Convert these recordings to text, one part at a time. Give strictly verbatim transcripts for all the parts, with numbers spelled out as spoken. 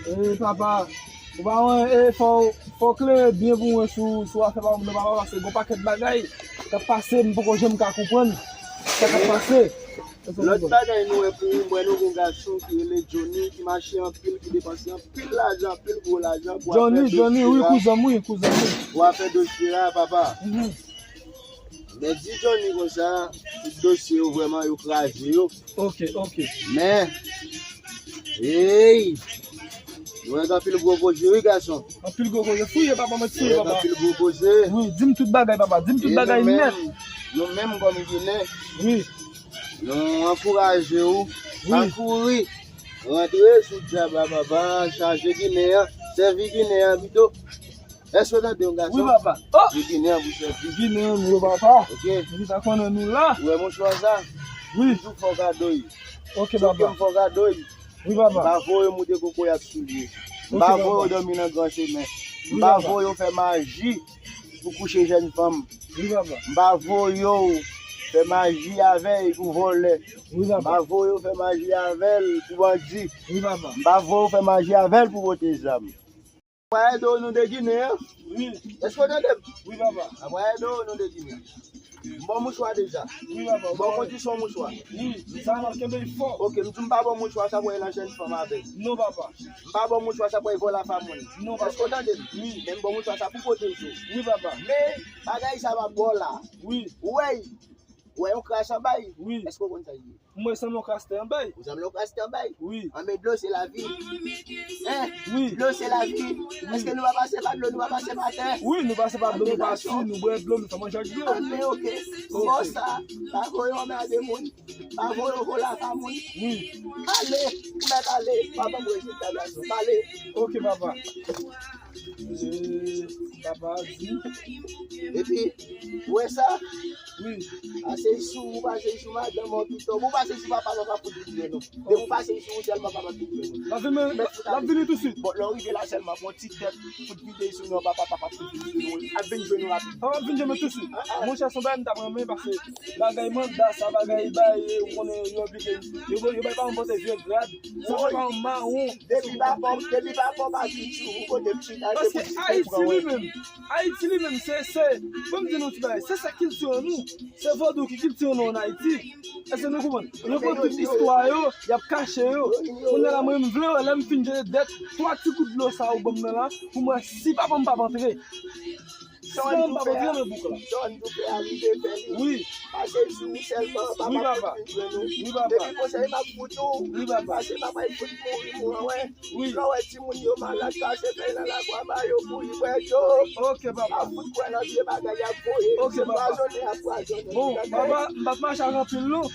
E papa, ou pa wè, e fò, fò klere byen pou mwen sou, sou afè papa m nan papa, paske gon pakèt bagay k ap pase, m poko janm ka konprann sa k ap pase. Lòt bagay nou wè pou ou, m wè nou gon gason ki rele Johnny, ki mache anpil, ki depanse anpil lajan, anpil gwo lajan pou afè Johnny, Johnny, wi, dosye a. Kouzen m, wi, kouzen m, wi. Pou afè dosye a, papa. Mhm. Men di Johnny konsa, tout dosye yo vrèman yo kraze yo. Ok, ok. Men, hey! Nou wè gen anpil gwo koze, wi, gason. Anpil gwo koze. Fouye, papa, mwen fouye, papa. Anpil gwo koze. Wi, di m tout bagay, papa. Di m tout bagay nèt. Nou menm, nou menm kòm Ginen, wi, nou ankouraje w, wi, pa kouri. Rantre sou dyab la, papa. Chaje Ginen an. Sèvi Ginen an pito. Èske w tande m, gason? Wi, papa. Oh! Ginen an pou sèvi. Ginen an, nou, papa. Ok. Ou ta konnen nou la. Ou wè mouchwa sa? Wi. Toujou fè w kado l. Ok, papa. Toujou fè w kado l. Wi, papa. M pa voye w moute kokorat sou li. M pa voye w dòmi nan gran chemen. M pa voye w fè maji pou kouche jèn fanm. Wi, papa. M pa voye w fè maji avè l pou vòlè. Wi, papa. M pa voye w fè maji avè l pou bandi. Wi, papa. M pa voye w fè maji avè l pou pote zam. Mwen ede w, nou de Ginen an. Wi. Èske w tande m? Wi, papa. Mwen ede w, nou de Ginen an. M ba w mouchwa deja. Wi, papa. M ba w kondisyon mouchwa. Wi, sa va kenbe l fò. Ok, m di m pa ba w mouchwa sa pou w al nan jèn fanm avè l. Non, papa. M pa ba w mouchwa sa pou w al vòlè afè moun. Non, papa. Èske w tande m? Wi. Men m ba w mouchwa sa pou pwoteje w. Wi, papa. Men bagay sa m ap ba w la. Wi. Ou wè l? Ou wè yon kras anba l? Wi. Èske w konn sa l ye? M wè sanble yon kras te anba l. Ou sanble yon kras te anba l? Wi. Anben dlo se lavi. Hein? Wi. Dlo se lavi. Wi. Èske nou pa pase pa dlo, nou pa pase pa tè? Wi, nou pase pa dlo, nou pase, nou bwè dlo, nou fè manje ak dlo. Anben, ok. Ok. Bon sa, pa voye w anmède moun. Pa voye w vòlè afè moun. Wi. Ale, ou mèt ale. Pa ban m rezilta gason. Ale. Ok, papa. Eh, papa di. Epi, ou wè sa? Wi. Pase sou ou, pase sou madanm ou pito. Ou pase sou papa, papa fout vin jwenn ou. Depi ou pase sou ou sèlman, papa fout vin jwenn ou. L ap vini, l ap vini tousuit. Bon, lè w rive la sèlman, pran ti tèt, fout vide sou nou, papa, papa fout vin jwenn ou. L ap vin jwenn ou rapid. Papa ap vin jwenn mwen tousuit. Ah, ah. Monchè, se yon bagay m t ap renmen, paske bagay manda sa, bagay bay, ou konnen yo oblije, yo, yo bay pa yon pote vye grad. Sa pa yon mawon. Depi papa w, depi papa w pa vin sou ou kote m chita, se pou ti pèp pran w. Paske Ayiti li menm, Ayiti li menm, se, se, ban m di nou ti bagay, se sa kilti an nou, se vodou ki kilti an nou ann Ayiti. Èske nou konprann? Yo pran tout istwa yo, y ap kache yo. Kounye a la, mwen, m vle wè, lè m fin jete dèt, twa ti kout dlo sa ou ban m nan la, pou m wè si papa m p ap antre. Si papa m p ap antre nan bouk la. Wi. Pase sou ou sèlman, papa fout vin jwenn ou. Wi, papa. Depi konsa, m ap fout ou. Wi, papa. Pase papa, l fout mouri pou anwen. Wi. Lè w wè timoun yo malad, pase fèy nan lagwa ba yo pou li bwè dlo. Ok, papa. Pa fout kwè nan vye bagay y ap voye. Ok, papa. Se pwazonnen y ap pwazonnen. Bon, papa, m p ap mache ak anpil non.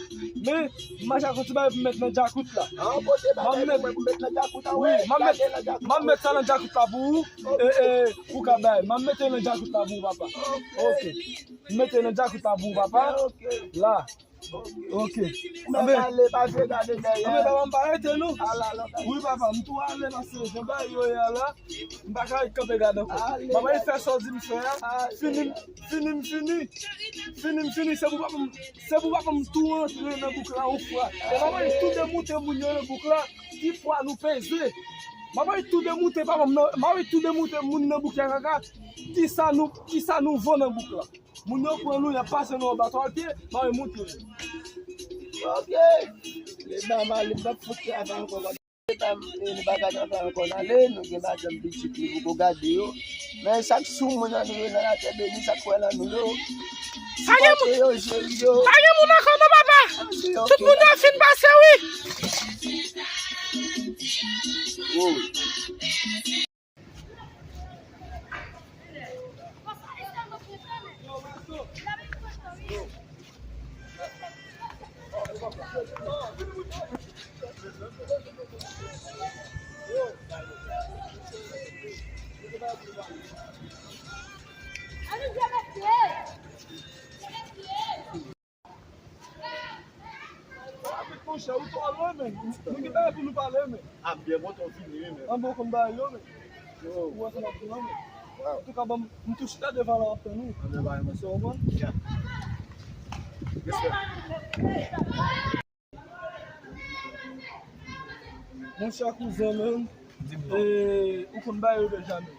Men, m mache ak yon ti bagay pou m met nan djakout la. An, pote bagay pou mwen pou met nan djakout la, wi. M ap met, m ap met sa nan djakout la pou ou. E, e, ou ka bay. M ap mete nan djakout la pou ou, papa. Ok. M mete nan djakout la pou ou, papa. La. Ok. Ou mèt ale, pa vle gade dèyè. Anben, papa, m pa rete, non. Wi, papa, m tou ale, paske jan bagay yo ye a la, m pa ka ret kanpe gade ankò. M ap al fè sa w di m fè a. Fini, fini, m fini. Fini, m fini. Se pou papa m, se pou papa m tou antre nan bouk la yon fwa. E m ap al tou demoute moun yo nan bouk la. Ki pwa nou peze? M ap al tou demoute papa m nan, m ap al tou demoute moun nan bouk la kaka. Kisa nou, kisa nou vo nan bouk la? Moun yo pran nou, y ap pase nou anba twa pye, m ap al montre nou. Ok. Lè m ale, m p ap fout travay ankò. Lè m, e, nou pa ka travay ankò, n ale, nou gen madanm, pitit, nou poko gade yo. Men sa k sou moun nan nou yo nan latè beni, sa k kwè nan nou yo. Pa gen moun, pa gen moun ankò non, papa. Tout moun yo fin pase, wi. Monchè, ou twò lwen, men. Nou gen bagay pou nou pale, men. A, m byen kontan w vini, wi, men. Anben, ou konn bagay yo, men. Ou wè sa m ap di w la, men. Antouka, bon, m tou chita devan la, m ap tann ou. Anben, bay mwen. Ou konprann? Monchè, kouzen, men. Di m non. E, ou konn bagay yo, Benjamin.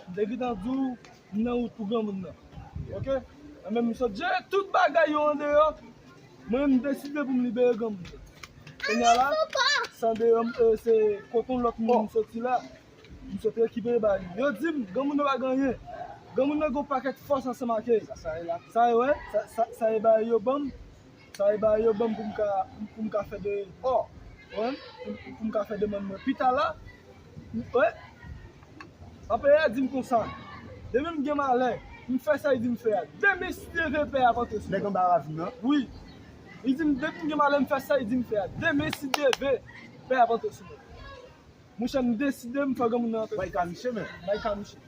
M te gentan di w, m nan wout pou granmoun nan. Oke? Mwen menm, m sot jere tout bagay yo andeyò. Mwen, m deside pou m libere granmoun nan. Kounye a la, se andeyò, m, e, se kote yon lòt moun m soti la. M sot rekipere bagay yo. Yo di m, granmoun nan pa gen anyen. Granmoun nan gen yon pakèt fòs ansanm ak li. Sa, sa e la. Sa e, wè, sa, sa, sa e bagay yo ban m. Sa e bagay yo ban m pou m ka, pou m ka fè de, ò, wè, pou, pou, pou m ka fè demann mwen. Pita la, wè, anperè a di m konsa, demen m gen malè, m fè sa li di m fè a. Demen si Dye vle pè a ap antre sou mwen. Nèg anba ravin nan? Wi. Li di m, demen m gen malè, m fè sa li di m fè a. Demen si Dye vle pè a ap antre sou mwen. Monchè, m deside m fè granmoun nan antre. Bay ka miche, men. Bay ka miche.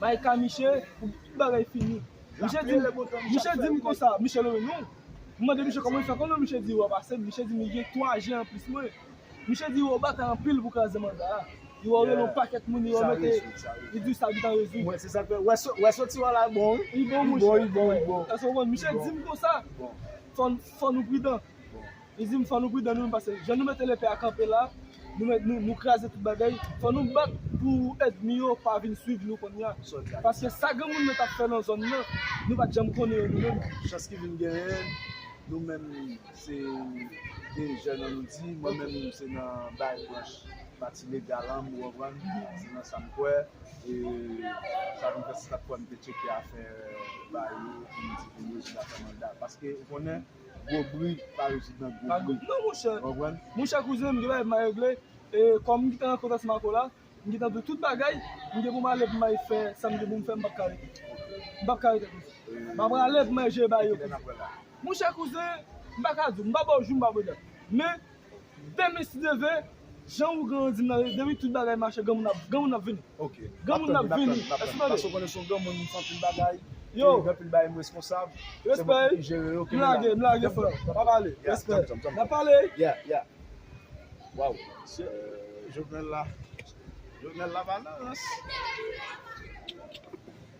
Bay ka miche, pou tout bagay fini. Miche di m, miche di m konsa, miche leve non. M mande miche kòman l fè konnen, miche di w ap pase, miche di m li gen twa je anplis mwen. Miche di w batay anpil pou kraze manda a. Li wè w rele yon pakèt moun, li wè w mete, li di sa gentan rezoud. Mwen, se sa k fè, wè so-, wè soti w la bon, wi. Li bon, monchè. Li bon, li bon, li bon. Èske w konprann? Miche di m konsa. Fò n, fò nou pridan. Li di m fò nou pridan nou menm, paske jan nou mete lepè a kanpe la, nou met, nou, nou kraze tout bagay. Fò nou bat pou ènmi yo pa vin swiv nou kounye a. Paske sa granmoun nan t ap fè nan zòn nan, nou pa t janm konnen yo nou menm. Chans ki vin genyen, nou menm se de jèn an nou di, mwen menm se nan Bay Branch, pati legal an, ou konprann, se nan sa m kwè. E sa vin fè se sa k fè m te tcheke afè ba yo, pou m di pou yo jis afè manda. Paske ou konnen, gwo bri pa rezoud nan gwo bri. Non, monchè. Ou konprann? Monchè kouzen, m gen bagay pou m al regle. E kòm m gentan rankontre ansanm ak ou la, m gentan di w tout bagay, m gen pou m ale pou m al fè sa m gen pou m fè, m p ap ka rete. M p ap ka rete kouzen. M ap prale pou m al jere bagay yo kouzen. Monchè kouzen, m pa ka di w, m pa ba w jou, m pa ba w dat. Men, demen si Dye vle, jan ou grandi m nan, demen tout bagay mache, granmoun ap, granmoun ap vini. Ok. Granmoun ap vini. Èske w tande? Paske w konnen se yon granmoun, m fè anpil bagay. Yo. Gen anpil bagay m reskonsab. Respè. M lage, m lage frè. N ap pale. Respè. N ap pale. Yeah, yeah. Waw. Mesye, Jovenel la. Jovenel Lavalas.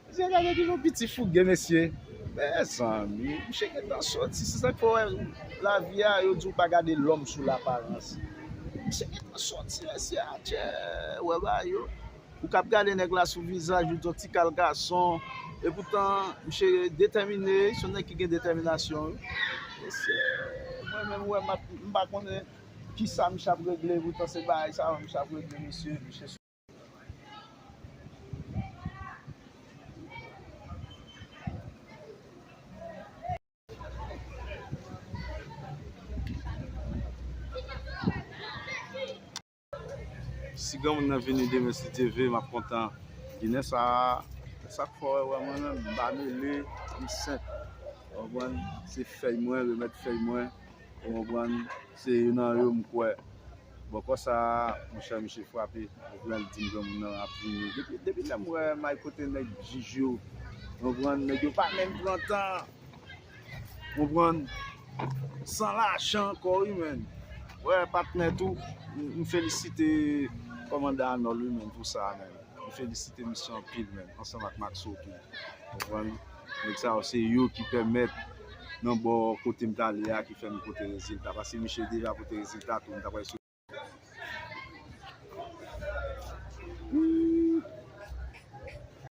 Mesye, gade ki yon piti fouge, mesye. Mezanmi, misye gentan soti. Se sa k fè w wè lavi a, yo di w pa gade lòm sou laparans. Misye gentan soti, mesye, atjè, wè ba yo. Ou k ap gade nèg la sou vizaj, ou di yon ti kal gason. Epoutan, misye detèmine, se yon nèg ki gen detèminasyon, wi. Mesye, mwen menm, wè, m ap, m pa konnen kisa misye ap regle, epoutan se bagay sa yo misye ap regle, mesye, misye. Si granmoun nan vini demen, si Dye vle, m ap kontan. Ginen sa, sa k fè w wè mwen menm, m pa mele, m senp. Ou konprann? Se fèy mwen, remèd fèy mwen. Ou konprann? Se youn nan yo m kwè. Bò kò sa, monchè, misye frape. Ou konprann? L di m granmoun nan ap vini. Depi, depi lè m wè m al kote nèg jij yo, ou konprann? Nèg yo pa menm pran tan. Ou konprann? San lajan ankò, wi, menn. Wè, patnè tou, m, m felisite kòmandan Anòl, wi, menn, pou sa, menn. M felisite misye anpil, menn, ansanm ak Maxo tou. Ou konprann? Nèg sa yo, se yo ki pèmèt nan bò kote m t ale a, ki fè m pote rezilta. Paske misye deja pote rezilta tou, m ta pral